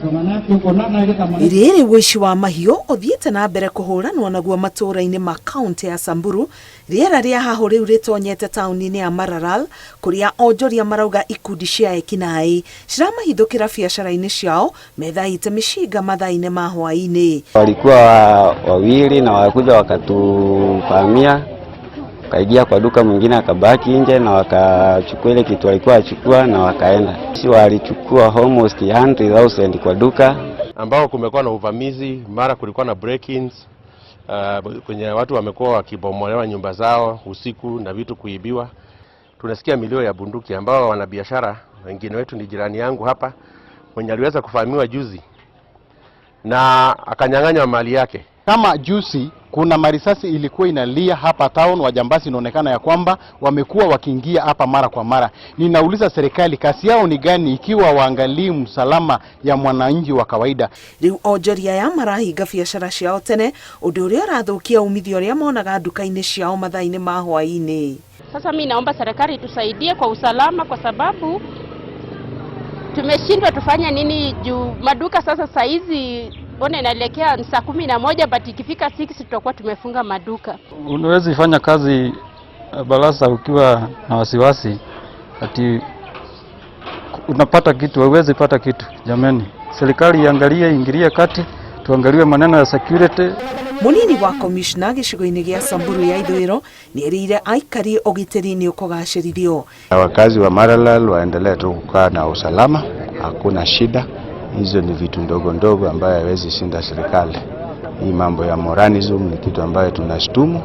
Rĩrĩ ũici wa mahiũ ũthiĩte na mbere kũhũranwo naguo matũũra-inĩ ma kaunti ya Samburu, rĩera rĩa hahũ rĩu rĩtonyete taũni-inĩ ya Maralal kũrĩa onjoria marauga ikundi cia ekinaĩ ciramahithũkĩra biacara-inĩ ciao methaite mĩcinga mathaa-inĩ ma hwaĩ-inĩ. Walikuwa wawili na wakuja wakatuvamia, wakaingia kwa duka, mwingine akabaki nje na wakachukua ile kitu walikuwa wachukua na wakaenda. Si walichukua almost 100,000 kwa duka. Ambao kumekuwa na uvamizi, mara kulikuwa na break-ins, kwenye watu wamekuwa wakibomolewa nyumba zao usiku na vitu kuibiwa. Tunasikia milio ya bunduki ambao wanabiashara wengine wetu ni jirani yangu hapa mwenye aliweza kuvamiwa juzi na akanyang'anywa mali yake. Kama juzi kuna marisasi ilikuwa inalia hapa town, wajambazi inaonekana ya kwamba wamekuwa wakiingia hapa mara kwa mara. Ninauliza serikali kazi yao ni gani ikiwa waangalii msalama ya mwananchi wa kawaida? Rĩu onjoria aya marahinga biacara ciao tene, ũndũ ũrĩa ũrathũkia umithio ũrĩa monaga nduka-inĩ ciao mathaa-inĩ ma hwaĩ-inĩ. Sasa mi naomba serikali itusaidie kwa usalama, kwa sababu tumeshindwa tufanye nini juu maduka sasa saizi ona inaelekea saa 11, but ikifika 6 tutakuwa tumefunga maduka. Unawezi fanya kazi Barasa ukiwa na wasiwasi ati unapata kitu, hauwezi pata kitu. Jameni, serikali iangalie, ingilie kati, tuangaliwe maneno ya security. Munini wa komishna gĩcigo-inĩ gĩa Samburu ya ithũĩro nĩerĩire aikari ũgitĩri nĩ ũkũgacĩrithio. Wakazi wa Maralal waendelee tu kukaa na usalama, hakuna shida. Hizo ni vitu ndogo ndogo ambayo haiwezi shinda serikali. Hii mambo ya moranism ni kitu ambayo tunashtumu.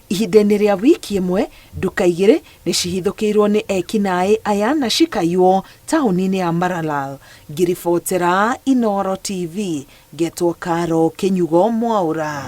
Ihinda-inĩ rĩa wiki ĩmwe, nduka igĩrĩ nĩ cihithũkĩirwo nĩ ekinaĩ aya na cikaiywo taũni-inĩ ya Maralal. Ngĩribotera Inooro TV, ngetwo Karo Kĩnyugo Mwaũra.